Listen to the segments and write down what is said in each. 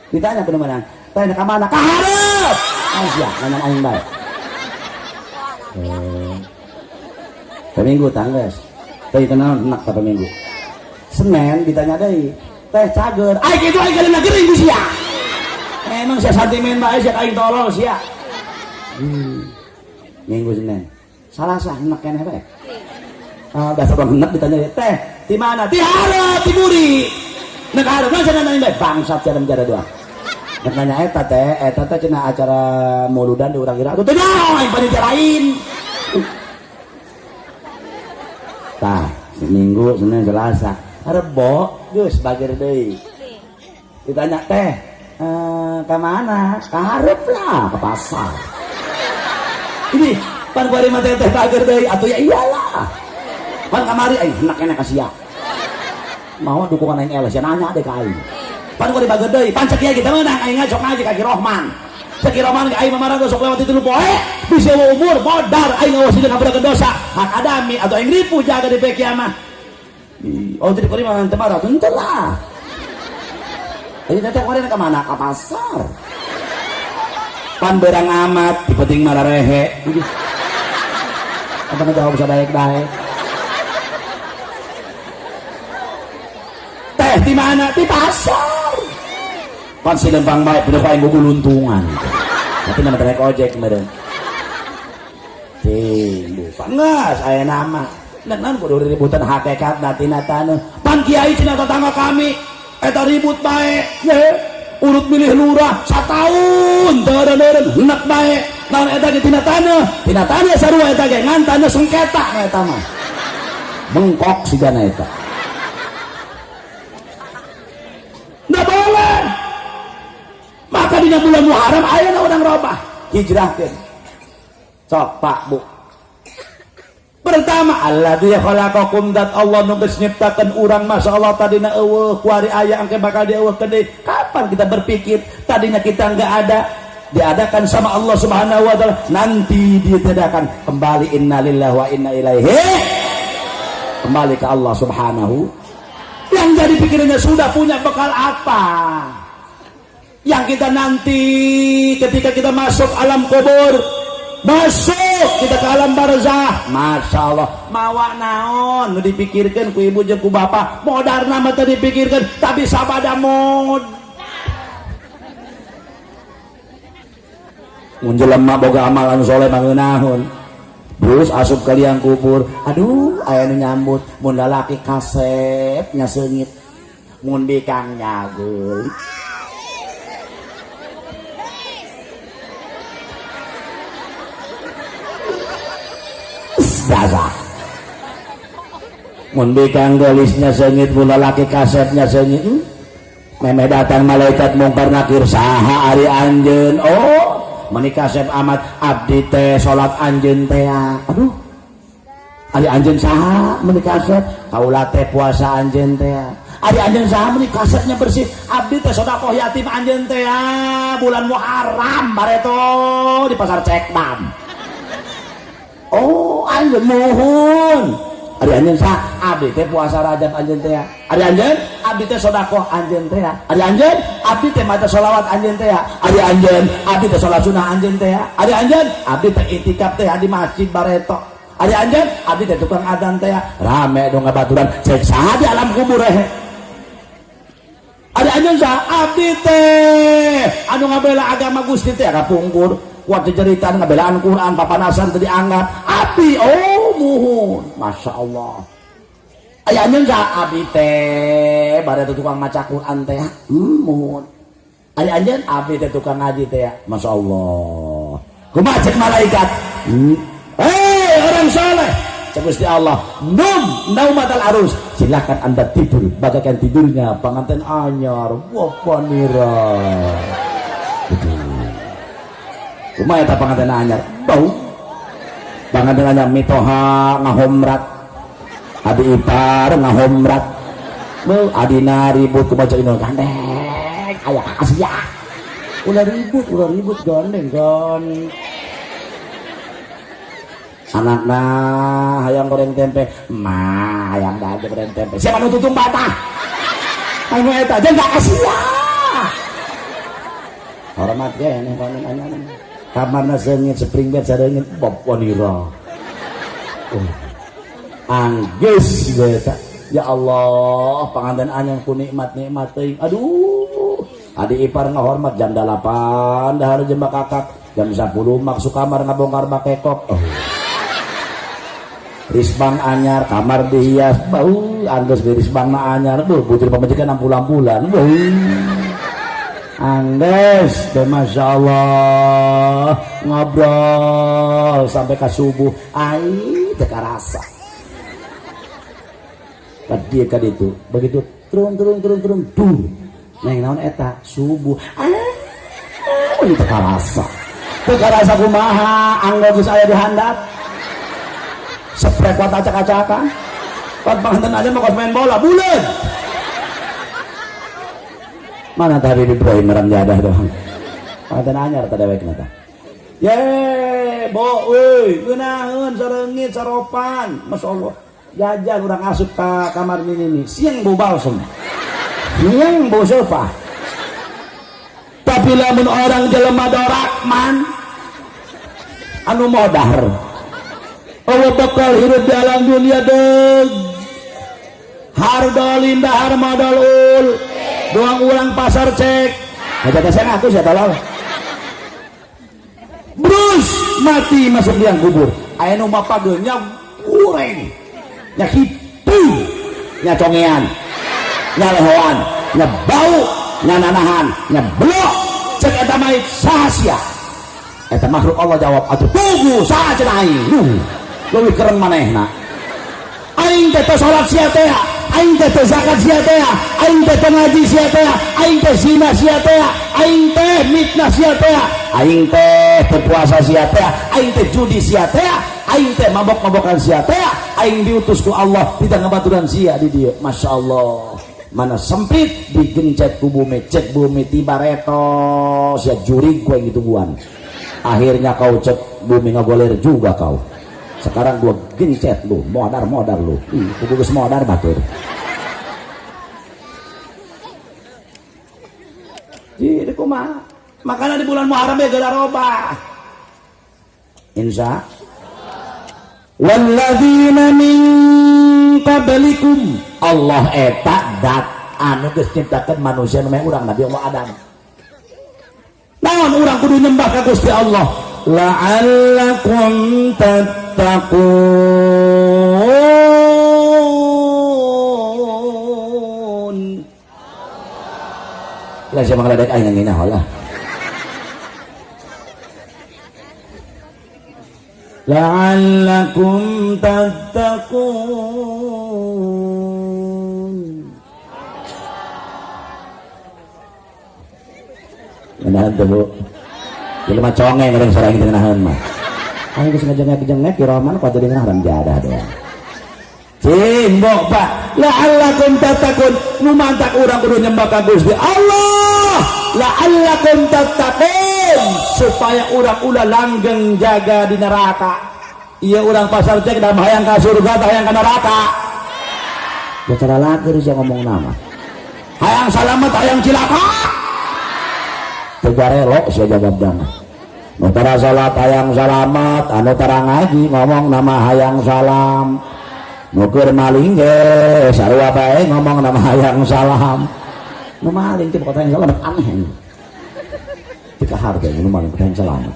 Ditanya kudu menang. Teh ka mana? Ka hareup. Sia, nanya aing bae. Eh. Minggu tangges. Teh kenal enak apa minggu. Senin ditanya deui. Teh cager. Ai kitu aing kaleuna gering ku sia. Emang sia sentimen bae sia aing tolol sia. Minggu Senin. Salasa enak keneh bae. Ah, dasar bang enak ditanya teh di mana? Di hareup, di buri. Nek hareup mah cenah nanya bae bangsat sia menjara doang. Nek nanya eta teh cenah acara muludan di urang ira. Atuh teh naon aing panitia lain. Tah, Minggu, Senin, Selasa, Rebo, geus bager deui. Ditanya teh, ka mana? Ka hareup lah, ke pasar. Ini pan kuari mah teh bager deui atuh ya iyalah. Pan kamari aing enak keneh ka sia. Mau dukungan aing eleh sia nanya deh ka aing. Pan kuari bager deui, pan cek kiai kita meunang aing sok ngaji ka Ki Rohman. Cek Ki Rohman aing mah sok lewat itu poe, bisa umur modar aing ngawas hideung ngampurakeun dosa. Hak adami atau aing ripu jaga di poe kiamah. Oh jadi kuari mah teu marah, henteu lah. Jadi teteh kemarin ke mana? Ke pasar. Pan berang amat, di penting marah rehe. Apa ngejawab bisa baik-baik. Teh di mana? Di pasar. Pan si lempang baik, bener aing guguluntungan. Tapi nama naik ojek kemarin. Ting, lupa. Nggak, saya nama. Dan kudu ributan hakikat natina taneuh. Pan kiai cenah tetangga kami eta ribut bae, ye. Urut milih lurah sataun teu eureun henek bae. Naon eta ge tina taneuh? Tina taneuh sarua eta ge ngan taneuh sengketa na eta mah. Bengkok sigana eta. Nggak boleh. Maka dina bulan Muharram ayeuna urang robah hijrahkeun. Sok Pak Bu. Pertama, alladzi khalaqakum dat Allah nu geus nyiptakeun urang, masyaallah tadina eueuh kuari aya engke bakal dieuweuhkeun deui. Kapan kita berpikir tadinya kita enggak ada, diadakan sama Allah Subhanahu wa taala, nanti ditiadakan kembali innalillahi wa inna ilaihi, kembali ke Allah Subhanahu. Yang jadi pikirannya sudah punya bekal apa? Yang kita nanti ketika kita masuk alam kubur, masuk kita ke alam barzah, masya Allah, mawa naon nu dipikirkan ku ibu jeung ku bapak, modarna mah teu dipikirkan, tapi sabada mod. Mun jelema boga amalan soleh mangeunahun, terus asup ka liang kubur, aduh aya nu nyambut, mun lalaki kasep nya seungit, mun bikang nyageul. Gaza. Mun bikang gelisnya seungit, mun lalaki kasepnya seungit, Memeh datang malaikat mungkar nakir saha ari anjeun. Oh, meuni kasep amat abdi teh salat anjeun teh. Aduh. Ari anjeun saha meuni kasep? Kaula teh puasa anjeun teh. Ari anjeun saha meuni kasepnya bersih? Abdi teh sedekah yatim anjeun teh bulan Muharram bareto di pasar Cekdam. Oh, anjeun muhun. Ari anjeun saha? Abdi teh puasa Rajab anjeun teh. Ari anjeun abdi teh sedekah anjeun teh. Ari anjeun abdi teh maca sholawat anjeun teh. Ari anjeun abdi teh salat sunah anjeun teh. Ari anjeun abdi teh itikaf teh di masjid bareto. Ari anjeun abdi teh tukang adzan teh. Rame dong ngabaturan cek saha di alam kubur eh. Ari anjeun saha? Abdi teh anu ngabela agama Gusti teh kapungkur. Kuat jeritan ngabelaan Quran papanasan teu dianggap abdi. Oh muhun, masya Allah. Aya anjeun saha? Abdi teh bare tukang maca Quran teh. Muhun. Aya anjeun abdi teh tukang ngaji teh. Masya Allah. Kumaha cek malaikat? Hei orang soleh, cek Gusti Allah, num naumatal arus, silakan Anda tidur bagaikan tidurnya pengantin anyar. Wah panira. Kumaha eta panganten anyar? Bau. Panganten anyar mitoha ngahomrat. Abi ipar ngahomrat. Beu adina ribut kumaha cek indung gandeng. Aya ka sia. Ulah ribut gandeng kan. Anakna hayang goreng tempe, mah hayang dage goreng tempe. Siapa nu tutung batah? Anu eta jeung ka sia. Hormat keneh panganten anyar. Kamarna seungit spring bed sareungit bob wanira. Oh. Anggeus eta. Ya Allah, panganten anyar ku nikmat-nikmat teuing. Aduh, adi ipar ngahormat jam 8 dahar jeung kakak, jam 10 masuk kamar ngabongkar bakekok. Oh. Risbang anyar, kamar dihias, bau anggeus ge risbangna anyar, duh bujur pamajikan ampulan-ampulan. Bau. Anggeus teh Masya Allah ngobrol sampai ke subuh ai teu karasa. Ka dieu ka ditu begitu turun turun turun turun duh neng naon eta subuh ah teu karasa. Teu karasa kumaha anggo geus aya di handap. Sprek kuat acak-acakan. Kuat panganten aja mau main bola buleun. Mana tadi Ibrahim merang jadah doang. Panganten anyar tadi dewek nata. Ye, bo euy, ngeunaheun sareungit saropan. Masyaallah. Jajan urang asup ka kamar nini. Siang bau balsem. Siang bau sofa. Tapi lamun orang jelema dorakman anu modar. Allah bakal hidup di alam dunia deg. Hardolin dahar modal ul. Doang ulang pasar cek. Aja teh saya ngaku saya tolol. Brus mati masuk liang kubur. Aya nu mapageulnya goreng. Nya hitung, nya congean, nya lehoan, nya bau, nya nanahan, nya belok. Cek eta mait saha sia? Eta makhluk Allah jawab atuh tunggu saha cenah aing. Leuwih keren manehna. Aing teh salat sia teh, aing teh zakat sia teh, aing teh ngaji sia teh, aing teh zina sia teh, aing teh mitnah sia teh, aing teh teu puasa sia teh, aing teh judi sia teh, aing teh mabok-mabokan sia teh, aing diutus ku Allah tidak ngabaturan sia di dieu. Masya Allah. Mana sempit digencet ku bumi, cek bumi tiba retos ya jurig ku yang ditungguan. Akhirnya kau cek bumi ngagoler juga kau. Sekarang gua gencet lu, modar-modar lu. Ih, kudu geus modar batur. Jadi kumaha? Makanya di bulan Muharram ya geura robah. Insya walladzina min qablikum. Allah eta dat anu geus nyiptakeun manusia nu urang Nabi Allah Adam. Naon urang kudu nyembah ka Gusti Allah? La'allakum tattaqun. Lah siapa ngeledek aing ngina lah. La'allakum tattaqun. Ngenahan tuh Bu. Jelema congeng kadang sorang kita ngenahan mah. Aing geus ngajengek-jengek kiroman kuat jadi ngenahan jadah doang. Cing mbok Pak, la'allakum tattaqun. Nu mantak urang kudu nyembah ka Gusti Allah. La'allakum tattaqun supaya urang ulah langgeng jaga di neraka. Iya urang pasar cek dalam hayang ka surga atau hayang ka neraka. Ya cara lager sih ngomong nama. Hayang salamet hayang cilaka. Teu garelo sia jawab dama. Nu tara salat hayang salamet, anu tara ngaji ngomong nama hayang salam. Nu keur maling ge sarua bae ngomong nama hayang salam. Nu maling teh pokoknya hayang salamet aneh. Teu kaharga nu maling hayang salamet.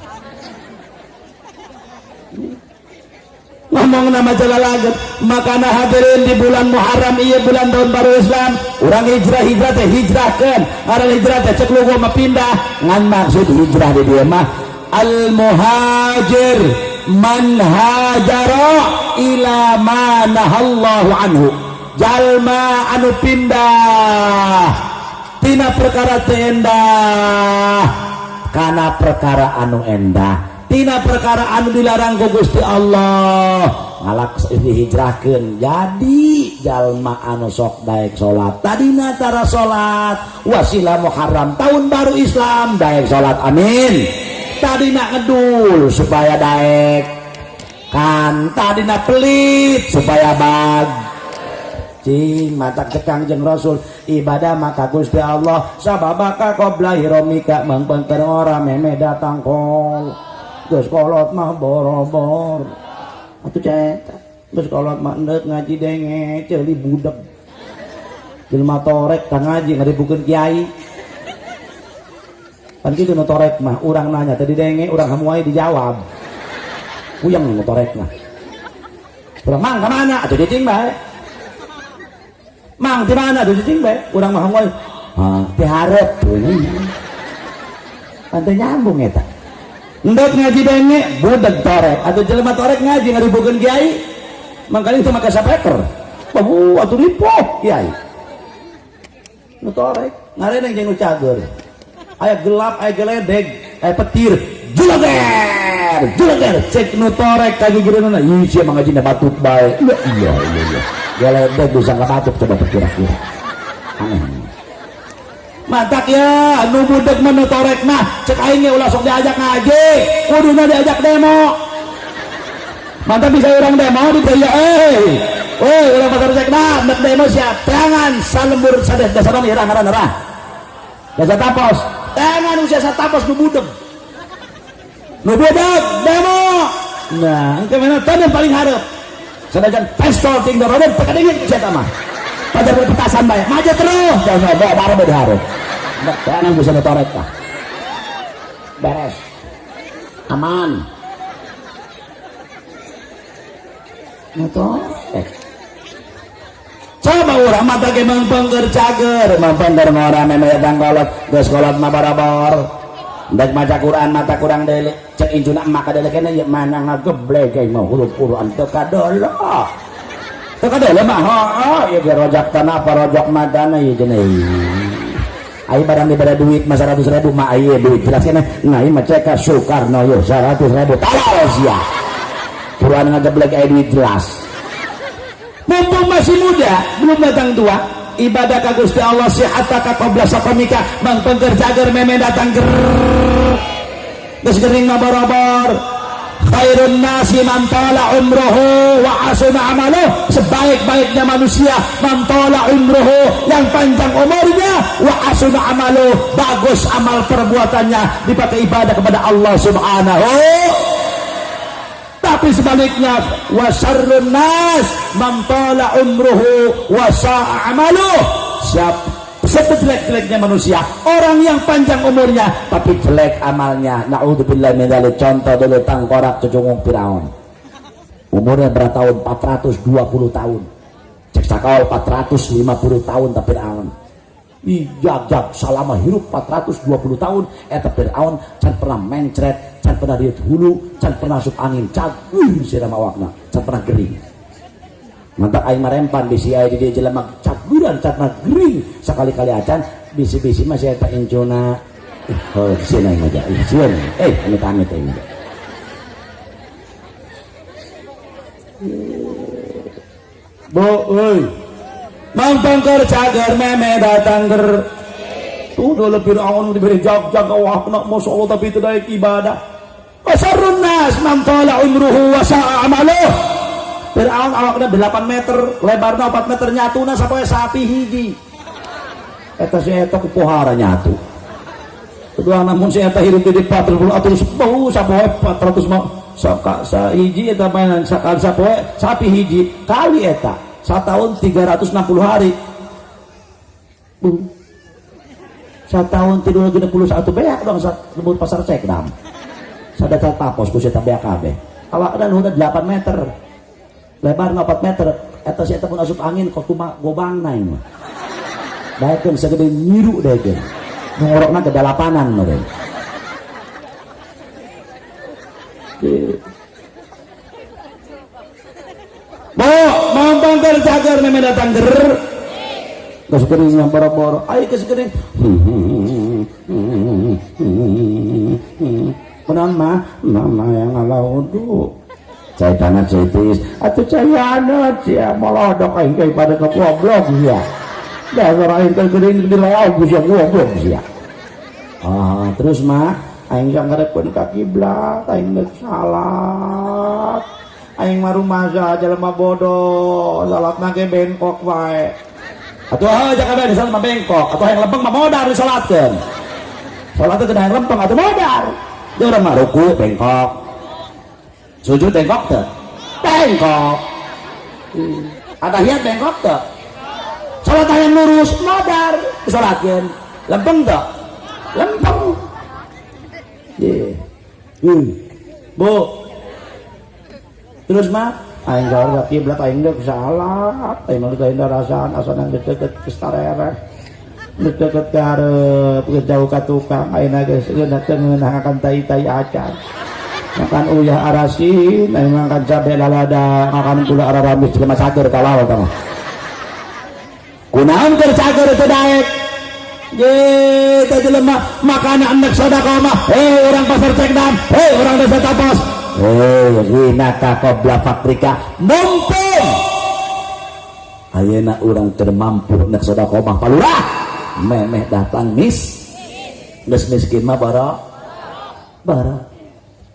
Ngomong nama jalalaget, makana hadirin di bulan Muharram ieu bulan tahun baru Islam, urang hijrah hijrah teh hijrahkeun, ngaran hijrah teh cek lugu mah pindah, ngan maksud hijrah di dieu mah al muhajir man hajara ila ma nahallahu anhu. Jalma anu pindah tina perkara teu endah kana perkara anu endah. Tina perkara anu dilarang ku Gusti Allah ngalak dihijrahkeun jadi jalma anu sok daek salat tadina tara salat wasilah Muharram tahun baru Islam daek salat amin tadina ngedul supaya daek kan tadina pelit supaya bag Cing matak cek Kangjeng Rasul ibadah maka Gusti Allah sababaka qabla hiromika mangpengker ora meme datang kol. Geus kolot mah boro-boro. Atuh ceta. Geus kolot mah endek ngaji denge ceuli budeg. Jelema torek tah ngaji ngaribukeun kiai. Kan kitu nu torek mah urang nanya tadi denge urang hamuai dijawab. Puyeng nu torek mah. Urang mang ka mana atuh cicing bae. Mang di mana atuh cicing bae. Urang mah hamuai. Ha, dihareup tuh. Kan teu nyambung eta. Endek ngaji denge budeg torek atuh jelema torek ngaji ngaribukeun kiai. Mangkali teu make sapeker. Bahu atuh ripoh kiai. Nu torek ngareneng jeung nu cager. Aya gelap, aya geledeg, aya petir, jeleger, jeleger, cek nu torek ka gigireunana, ih sia mah ngajina batuk bae. Iya iya iya. Geledeg bisa batuk coba perkira-kira. Aneh. Mantak ya, nu budeg mah nu torek mah, cek aing ge ulah sok diajak ngaji, kuduna diajak demo. Mantap bisa orang demo di dieu euy. Woi, urang pasar cek dah, demo siap. Tangan salembur sadeh dasaran ieu ngaranna rah. Dasa tapos. Tangan usia satapos nu budeg. Nu budeg demo. Nah, engke mana tadi paling hareup. Sanajan pistol ting dorodet teu kadengin ku sia mah. Pajar petasan bae. Maju terus. Jangan bawa bareng di hareup. Nah, tangan bisa torek tah. Beres. Aman. Nu torek. Coba urang mah teh mangpengker cager, mangpengker ngora meme datang kolot, geus kolot mah barabor. Ndek maca Quran mata kurang dele, cek incuna emak kadele kene ye mana ngageblek aing mah huruf Quran teu kadolo. Teu kadolo mah heuh ieu ge rojak tanah apa rojak madana ieu cenah. Ai barang dibere duit mah 100.000 mah ieu duit jelas kene. Nah ieu mah cek ka Soekarno yo 100.000 tolol sia. Quran ngageblek ai duit jelas. Mumpung masih muda, belum datang tua, ibadah ka Gusti Allah sihataka qabla saqamika, mangpengker cager meme datang ger. Geus gering mah barobor. Khairun nasi man tala umruhu wa hasuna amaluh. Sebaik-baiknya manusia man tala umruhu, yang panjang umurnya, wa hasuna amaluh, bagus amal perbuatannya, dipakai ibadah kepada Allah Subhanahu. Tapi sebaliknya wa syarrun nas man tala umruhu wa sa'a amaluh. Siap sejelek-jeleknya manusia, orang yang panjang umurnya tapi jelek amalnya. Naudzubillah min dzalik. Contoh dulu tangkorak cucunggung Firaun. Umurnya berapa tahun? 420 tahun. Cek sakaol 450 tahun tapi Firaun. Ijag-jag salama hirup 420 tahun eta Firaun can pernah mencret, can pernah diet hulu, can pernah asup angin, cagur siram awakna, can pernah gering. Mantap aing marempan bisi aya di dieu jelema caguran can pernah gering sakali-kali acan bisi-bisi mah sia eta incuna. Oh, sieun aing mah ih sieun. Amit-amit aing mah. Bo euy. Mangpengker cager meme datang ger. Tuh dulu Firaun diberi jag-jag awakna masyaallah tapi itu daek ibadah. Wasarrun nas man tala umruhu wa sa'a amaluh. Firaun awakna 8 meter, lebarna 4 meter, nyatuna sapoe sapi hiji. Eta si eta kupohara nyatu. Kedua namun si eta hirup di 40 atus bau sapoe 400 mah saka sa hiji eta mainan sakali sapoe sapi hiji kali eta. Satahun 360 hari. Satahun tidur 61 beak dong lembur pasar cekdam. Sadata tapos ku eta beak kabeh. Awakna nu 8 meter. Lebar 4 meter. Eta si eta pun asup angin kok kumaha gobangna ieu mah. Daekeun sagede nyiru daekeun. Nu ngorokna ke dalapanan meureun. Bo, mangpengker cager meme datang ger. Geus gering yang boro-boro. Ai geus gering. Kunaon mah? Mama yang ngalaudu. Cai tanah cai atuh cai anut sia molodok aing teh pada ke goblok sia. Dasar aing teh gering di leog sia goblok sia. Ah, terus mah aing sangarepkeun ka kiblat, aing geus salat. Aing mah rumasa jelema bodoh, salatna ge bengkok wae. Atuh heuh kabeh di salat mah bengkok, atuh hayang lempeng mah modar disalatkeun. Salat teh hayang lempeng atuh modar. Dia urang mah ruku bengkok. Sujud bengkok teu? Bengkok. Atahiyat bengkok teu? Salat hayang lurus modar disalatkeun. Lempeng teu? Lempeng. Ye. Bu. Terus mah aing ka kiblat aing deuk salat, aing mah teu rasaan asana geus deukeut geus tarereh. Geus deukeut ka hareup, geus jauh ka tukang, ayeuna geus teu ngeunah ngakan tai-tai acan. Makan uyah arasin, aing makan cabe lalada, makan gula araramis jelema cager tolol tah mah. Kunaon keur cager teu daek? Ye, teh jelema makana endek sedekah mah, hei orang pasar Cekdam, hei orang desa Tapos. Hei, ghinaka qabla faqrika. Mumpung ayeuna urang teu mampu endek sedekah mah palurah. Memeh datang mis. Geus miskin mah bara. Bara.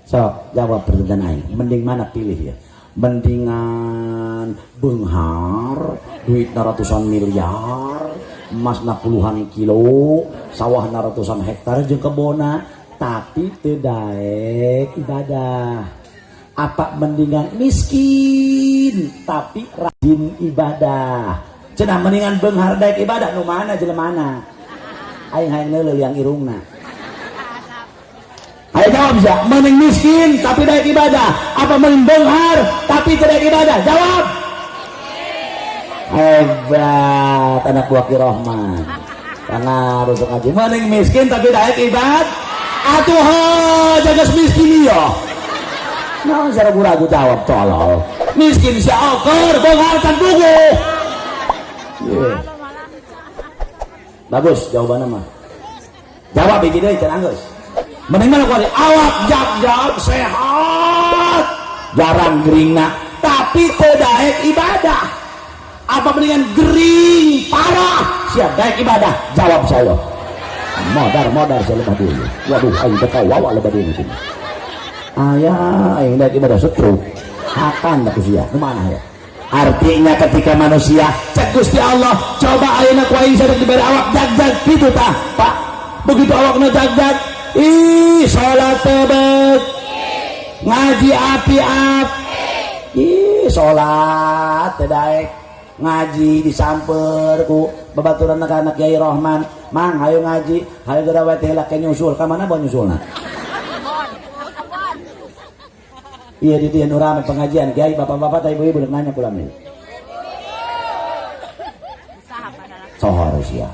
Sok jawab pertanyaan aing. Mending mana pilih ya? Mendingan beunghar, duitna ratusan miliar, emasna puluhan kilo, sawahna ratusan hektar jeung kebona, tapi teu daek ibadah. Apa mendingan miskin tapi rajin ibadah? Cenah mendingan beunghar daek ibadah nu mana jelemana? Aing hayang neuleuh liang irungna. Ayo jawab bisa, mending miskin tapi daek ibadah, apa mending beunghar tapi teu daek ibadah? Jawab. Hebat anak buah Ki Rohman. Pangaruh sok ngaji. Mending miskin tapi daek ibadah. Atuh jaga miskin ieu. Naon saya ragu-ragu jawab tolol. Miskin si oker beunghar can puguh. Yeah. Bagus jawabannya mah. Jawab hiji deui can anggeus. Mending mana kuari awak jag-jag sehat, jarang geringna, tapi teu daek ibadah. Apa mendingan gering parah siap daek ibadah? Jawab saya. Modar-modar saya lebah dulu. Waduh, aing teh kawawa lebah dulu sini. Ayah, aing daek ibadah stroke. Hakan ku sia. Nu mana ya? Artinya ketika manusia cek Gusti Allah, coba ayeuna ku aing sadek dibere awak jag-jag kitu tah, Pak. Begitu awakna jag-jag, ih salat tebet, ngaji api-ap, ih salat teu daek, ngaji disamper ku babaturan anak Kiai Rohman, mang hayu ngaji, hayu geura we teh heula ke nyusul, ka mana bawa nyusulna? Iya di dieu nu rame pengajian kiai bapak-bapak teh ibu-ibu nanya kula mah. Sohor sia.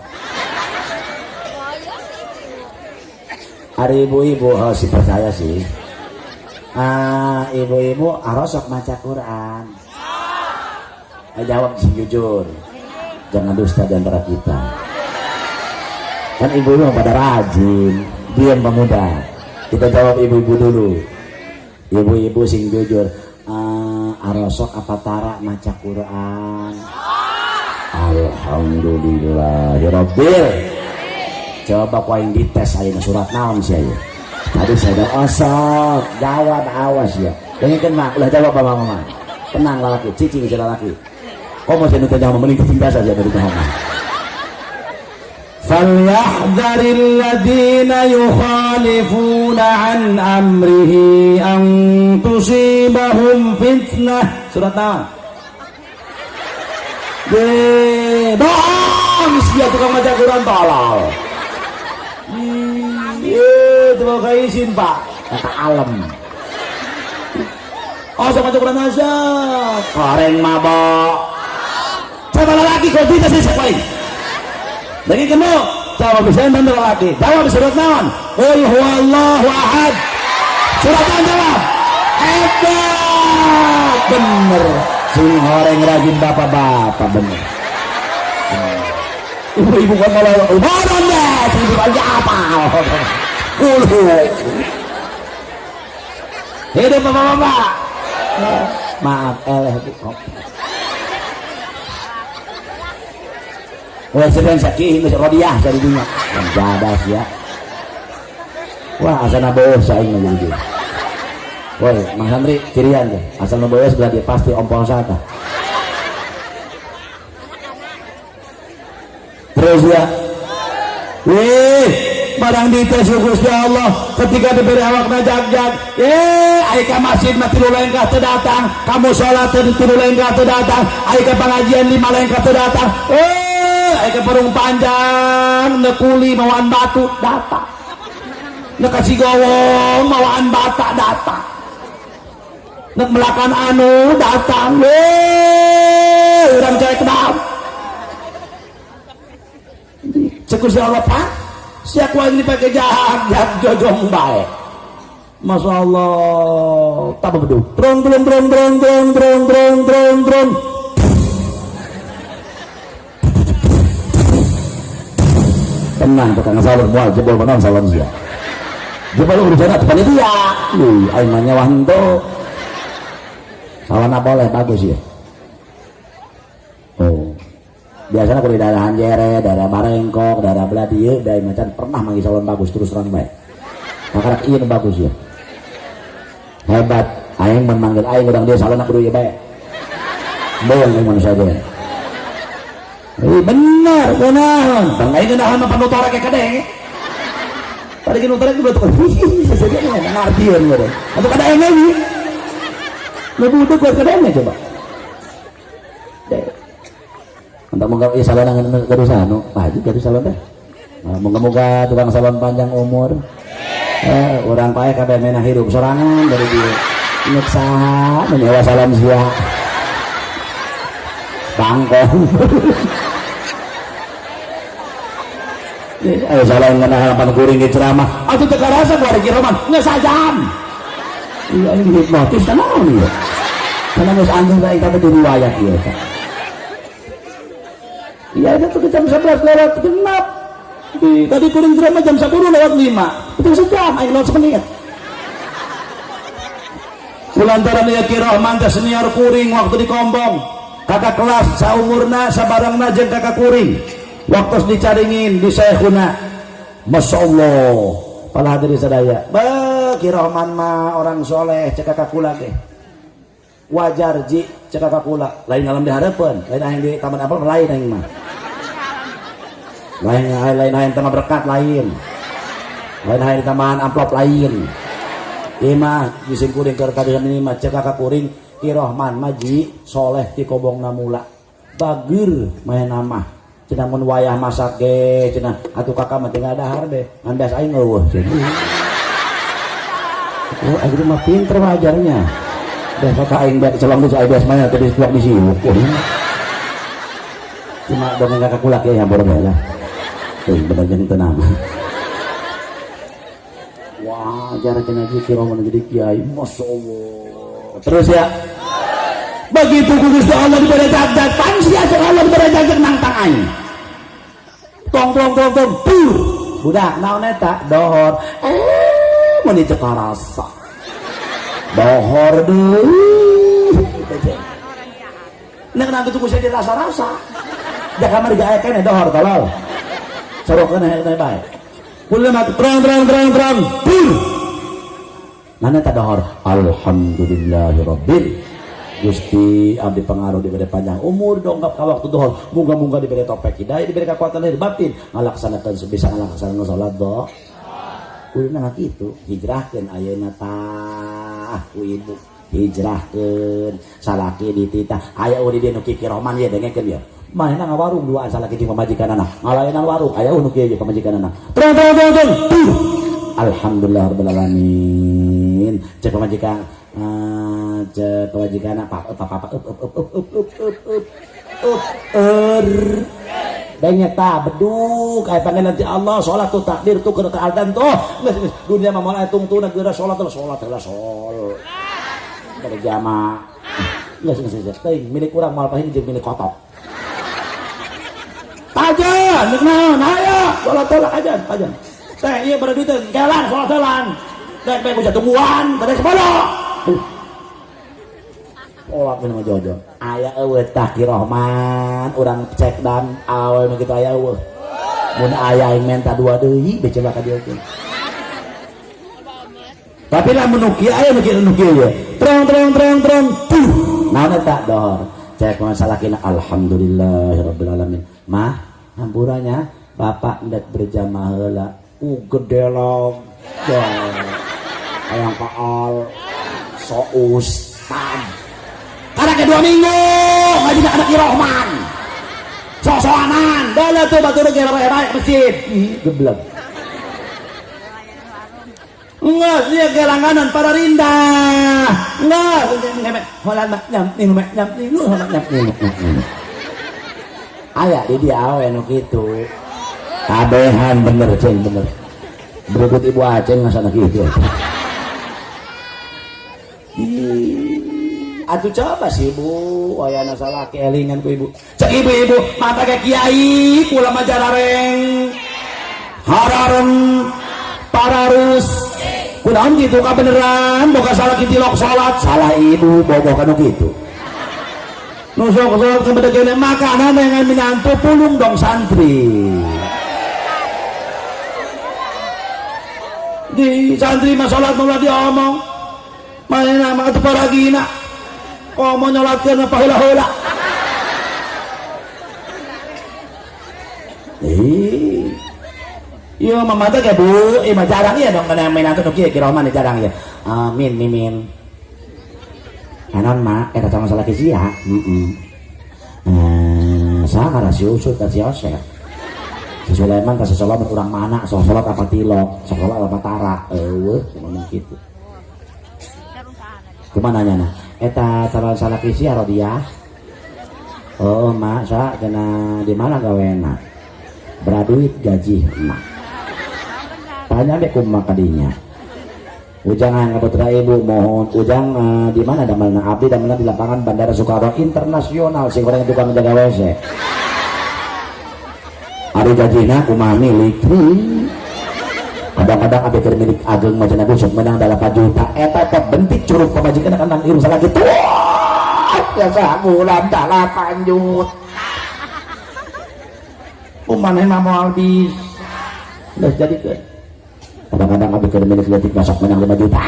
Ari ibu-ibu oh, si percaya sih. Ah, ibu-ibu arosok maca Quran. Ayo jawab sing jujur. Jangan dusta di antara kita. Kan ibu-ibu pada rajin, diam pemuda. Kita jawab ibu-ibu dulu. Ibu-ibu sing jujur, arosok apa tara maca Quran? Alhamdulillah ya Rabbil. Coba ku aing dites ayeuna surat naon sih ayeuna. Tadi saya udah osok, jawab awas ya. Dengekeun mah, ulah jawab mama mama. Tenang lalaki, cicing si lalaki. Komo sia nu teu nyaho mending cicing biasa sia dari nyaho. فليحذر الذين يخالفون عن أمره أن تصيبهم فتنة. Surat naon? Bohong sia tukang maca Quran tolol. Ih, teu boga izin, Pak. Kata alam. Oh, sama maca Quran aja. Koreng mabok. Coba lagi kau bisa sih paling. Lagi kena jawab bisa enten lagi. Jawab surat naon? Qul huwallahu ahad. Surat naon jawab? Hebat. Bener. Sing horeng rajin bapak-bapak bener. Ibu-ibu kan malah mana deh? Ibu aja apa? Qul huwa. Hidup bapak-bapak. Maaf eleh bu. Wah sedang sakit geus rodiah dari dunia. Jadas ya. Wah asana boh saing mah jadi. Woi, Mang Santri cirian tuh. Asal nu boyo sebelah dia pasti ompol sata. Terus ya. Wih, barang dites Gusti Allah ketika diberi awakna jag-jag. Ai ka masjid mah 3 lengkah teu datang, ka musala teu 3 lengkah teu datang, ai ka pangajian 5 lengkah teu datang. Ai ka parung panjang nekuli mawaan batu datang. Nek ka Cigowong mawaan bata datang. Nek melakan anu datang. Urang cek dam. Cek Gusti Allah Pak, siap wae dipake jahat, jahat jojong bae. Masya Allah, tak bedu. Trong trong trong trong trong trong trong trong trong. Tenang, tukang salon mual jebol menon salon sia. Jebol urusan atuh panitia. Ih, aing mah nyawa henteu. Salon boleh bagus ya. Oh. Biasanya kalau di daerah Anjere, daerah Barengkok, daerah Beladieu, daerah macan pernah manggil salon bagus terus terang baik. Maka iya bagus ya. Hebat, aing memanggil aing urang dia salon aku ieu bae. Bohong aing manusia dia. Bener, kunaon? Bang aing ngeunaheun mah panutorek ke kadenge. Tadi ki nutorek udah tukar. Sesedia ngartieun geuning. Atuh kadenge ieu. Nu butuh kuat kadenge coba. Untuk moga ieu salon ngan gaduh sanu, Pak Haji gaduh salon teh. Moga-moga tukang salon panjang umur. Urang pae kabeh menah hirup sorangan dari dieu. Nyek saha menyewa salon sia. Bangkong. Ayo salon ngeunah halaman kuring ge ceramah. Atuh teu karasa ku ari Roman, geus sajam. Iya ini hipnotis naon ieu. Karena geus anjing bae tapi diriwayat ieu teh. Iya itu tuh jam 11 lewat genap. Tadi kuring ceramah jam 10 lewat 5. Itu sejam, aing lewat semenit. Kulantaran ieu Ki Rohman teh senior kuring waktu di Kombong. Kakak kelas saumurna sabarengna jeung kakak kuring. Waktu dicaringin di Syekhuna. Masya Allah. Para hadirin sadaya. Be Ki Rohman mah orang soleh cek kakak kula ge. Wajar ji cek kakak kula. Lain ngalam di hareupeun, lain aing di taman apel lain aing mah. Lain lain aing tambah berkat lain. Lain aing tambahan amplop lain. Ieu mah jisim kuring keur tadi ini mah cek kakak kuring Ki Rohman mah ji soleh ti kobongna mula. Bageur maena mah. Cenah mun wayah masak ge cenah atuh kakak mah tinggal dahar be. Ngan biasa aing eueuh cenah. Oh, aing mah pinter wajarnya. Dah kakak aing bae celong geus aing biasa mah tadi tuak di siuk. Cuma dongeng kakak kula ge hampur bae lah. Tuh bener jeung teu nama. Wah, ajar cenah Ki Rohman jadi kiai. Masya Allah. Terus ya. Begitu ku Gusti Allah diberi jagjag, pangsi aja Allah diberi jagjag nangtang aing. Tong tong tong tong pur. Budak naon eta? Dohor. Mun itu karasa. Dohor deui. Nek nanti tuh kusi dirasa-rasa. Da kamar ge aya keneh dohor tolol. Sorokeun aya bae. Kulo mah terang terang terang terang pur. Mana eta dohor? Alhamdulillahirabbil Gusti abdi pengaruh diberi panjang umur dongkap ka waktu dohor muga-muga diberi topek hidayah diberi kekuatan lahir batin ngalaksanakeun bisa ngalaksanakeun salat doh kudu kitu hijrahkeun ayeuna tah ku ibu hijrahkeun salaki dititah aya di dieu nu Ki Rohman ye dengekeun ye manehna ngawarung duaan salaki jeung pamajikanana ngalayanan warung aya nu kieu ye pamajikanana terang terang terang terang alhamdulillah rabbil alamin cek pamajikan cek pamajikan apa apa apa up up up up up up up up up er danya ta beduk aya panggilan ti Allah salat tuh takdir tuh keur adzan tuh geus dunia mah moal aya tungtuna geura salat salat heula sol berjamaah geus geus geus teuing milik urang moal pahing jeung milik kotok ajan nek naon aya salat tolak ajan ajan teh ieu baraduiteun kelan salat heula dek bae ku tungguan teh sepuluh. Olak minum jojo. Aya eueuh tah Ki Rohman, urang cek dan awe mah kitu aya eueuh. Mun aya aing menta dua deui bece ka dieu teh. Tapi lamun nu kieu aya nu kieu nu kieu ye. Trong trong trong trong tuh. Naon eta dohor. Cek salakina alhamdulillahirabbil alamin. Mah hampuranya bapak ndek berjamaah heula. Ku gedelog. Hayang paal so ustad. Karena kedua minggu ngaji anak Ki Rohman. Sok-sokanan, dalah tuh batur ge bae masjid. Ih, geblek. Enggak, dia ke langganan para rindah. Enggak, holan mak nyam nilu mak nyam nilu holan nyam nilu. Aya di dia awe nu kitu. Kabehan bener ceng bener. Berikut Ibu Aceng ngasana kitu. Atuh coba sih Bu, ayana salah keelingan ku ibu. Cek ibu-ibu, mata ke kiai, kula mah jarareng. Harareng pararus. Kunaon gitu ka beneran, boga salah kitilok salat, salah ibu bogoh kanu kitu. Nu sok salat kepada makanan dengan minantu pulung dong santri. Di santri mah salat mah diomong. Manehna mah atuh paragina. Komo nyolatkeun mah paheula-heula. Ih. Iya mama teh Bu, ieu mah jarang ya dong kana minantu nu kieu Ki Rohman jarang ya. Amin mimin. Anon mak eta calon salaki sia. Heeh. Saha si Usut si Yosef. Si Sulaiman ka salat urang mana sok salat apa tilok, sok salat apa tara. Eueuh ngomong kitu. Kumaha nanyana? Eta calon salaki sia Rodiah. Oh, mak sa kena di mana gawena? Beraduit gaji emak. Tanya deh kumaha kadinya. Ujangan ka putra ibu mohon ujang di mana damelna abdi damelna di lapangan Bandara Soekarno Internasional sing goreng tukang jaga WC. Ari gajina kumaha milik. Kadang-kadang abdi keur milik ageng mah cenah busuk menang 8 juta eta teh bentik curug pamajikan kan irung salah kitu. Ya sabulan 8 juta. Kumaha mah moal bis. Geus jadikeun. Kadang-kadang abdi keur milik leutik masak menang 5 juta.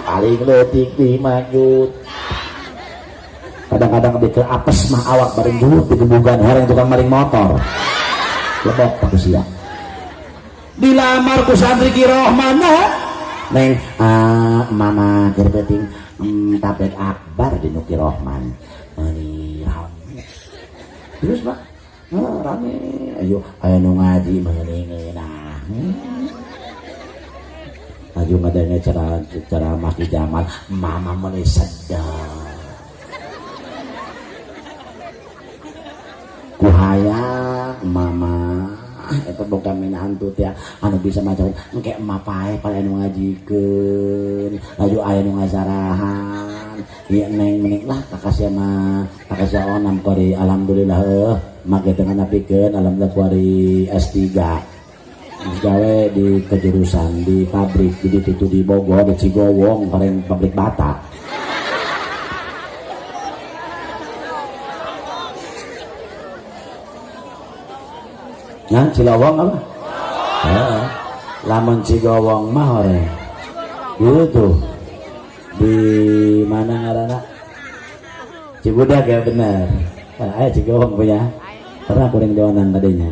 Paling leutik 5 juta. Kadang-kadang abdi keur apes mah awak bareng juhut digebugan hereng tukang maling motor. Lebok tak sia. Dilamar ku santri Ki Rohman. Neng mama keur penting tablet akbar di nu Ki Rohman. Meuni rame. Terus Pak, rame. Ayo aya nu ngaji meuni ngeunah. Laju ngadenge ceramah Ki Jamal, mama meuni sedap. Ku hayang mama eta boga minantu teh anu bisa maca engke emak pae pada anu ngajikeun laju aya nu ngazarahan ieu neng mening lah kakak mah kakak onam kuari alhamdulillah heuh make teu nganapikeun alhamdulillah kuari S3 geus gawe di kejurusan di pabrik di ditu di Bogor di Cigowong bareng pabrik bata. Nah, Cilowong apa? Heeh. Lamun Cigowong mah ore. Gitu. Di mana ngaranna? Cibudak ya bener. Nah, aya Cigowong punya. Pernah kuring dewanan tadinya.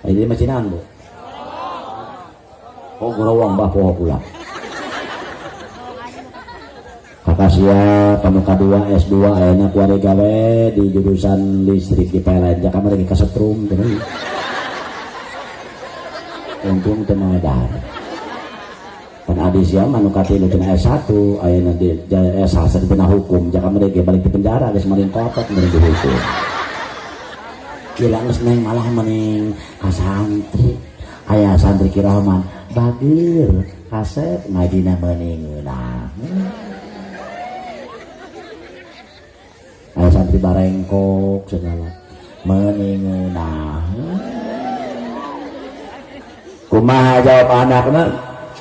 Ini masih naon, Bu? Oh, Gorowong bah poho pula. Kakak sia panu kadua S2 ayeuna kuari gawe di jurusan listrik di PLN. Jakarta lagi kasetrum teuing. Untung teu modar. Pan adi sia mah nu katilu cenah S1 ayeuna di S1 dina hukum jaka mereka balik di penjara geus maling kotot meureun dihukum. Gila geus neng malah mending ka santri. Aya santri Ki Rohman bageur kasep ngajina meuni ngeunah. Aya santri barengkok segala meuni ngeunah. Kumaha jawab anakna?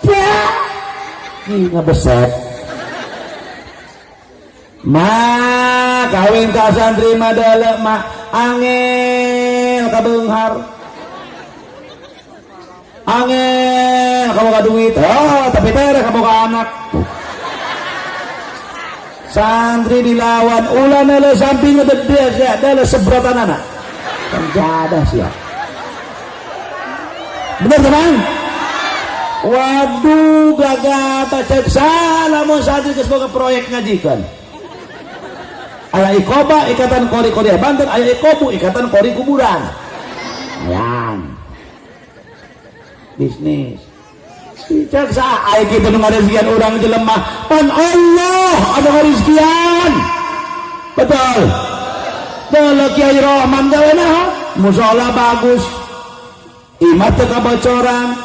Ya. Ih ngebeset. Ma kawin ka santri mah deuleu mah angel ka beunghar. Angel kaboga duit, oh, tapi tere kaboga anak. Santri dilawan ulah nele samping ngedede sia, nele sebrotan anak. Penjadah sia. Bener teman? Waduh, gagah cek salah mun santri geus boga proyek ngajikan. Aya Ikoba, Ikatan Kori Korea Banten, aya Ikobu, Ikatan Kori Kuburan. Ayan. Bisnis. Cek sa aya kitu nu ngarezekian urang jelema, pan Allah anu ngarezekian. Betul. Kalau Kiai Rohman gawe naon? Musola bagus. Imah teu kabocoran.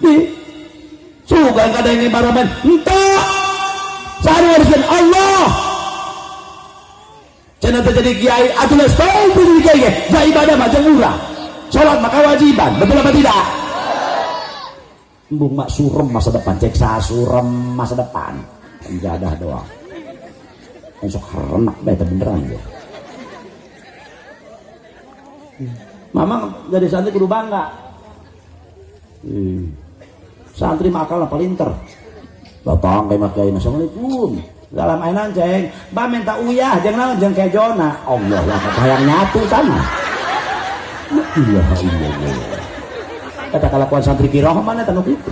Di sugan kadang baraban. Entah. Saha ngarezekian Allah. Cenah teh jadi kiai atuh geus tau jadi kiai ge. Ja ibadah mah jeung urang. Salat mah kewajiban, betul apa tidak? Embung mak surem masa depan, cek sa surem masa depan. Penjadah doang. Esok renak bae teh beneran ya. Mamang jadi santri kudu bangga. Santri mah akalna palinter. Datang ka imah kiai, "Assalamualaikum." Dalam ainan ceng, ba minta uyah jeung naon jeung kejona. Allah lah hayang nyatu tanah. La ilaha illallah. Kata kalakuan santri Ki Rohman eta nu kitu.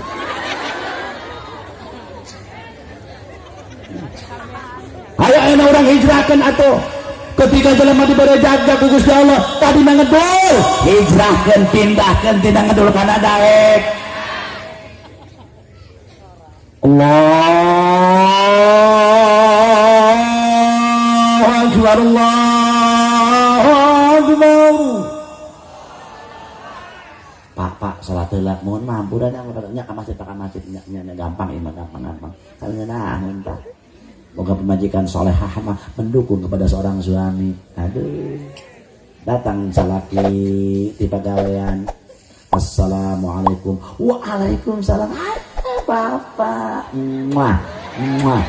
Hayo ayeuna urang hijrahkeun atuh. Ketika jelema dibere jaga ku Gusti Allah, tadi mah ngedul, hijrahkeun pindahkeun tina ngedul kana daek. Allahu Akbar, Allahu Akbar. Pak, Pak, salat heula mohon mampu dan yang nya ka masjid, ka masjid nya, nya, nya, gampang ieu mah, gampang, gampang. Kalau ngeunah tah. Moga pemajikan solehah mah mendukung kepada seorang suami. Aduh. Datang salaki ti pagawean. Assalamualaikum. Waalaikumsalam. Hai bapak. Muah. Muah.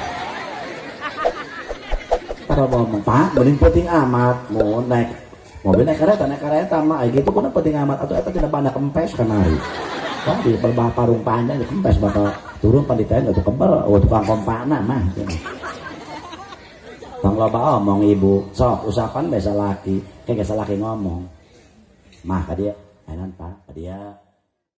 Para ngomong, Pak, mending penting amat mau naik mobil naik kereta mah ai kitu kuna penting amat atuh eta tina banda kempes kamari. Wah, di perbah parung panjang di kempes bakal turun panditain atuh kebel, oh tukang kompana mah. Tong loba omong ibu, sok usapan biasa laki, kayak biasa laki ngomong. Mah ka dia, ainan Pak, ka dia.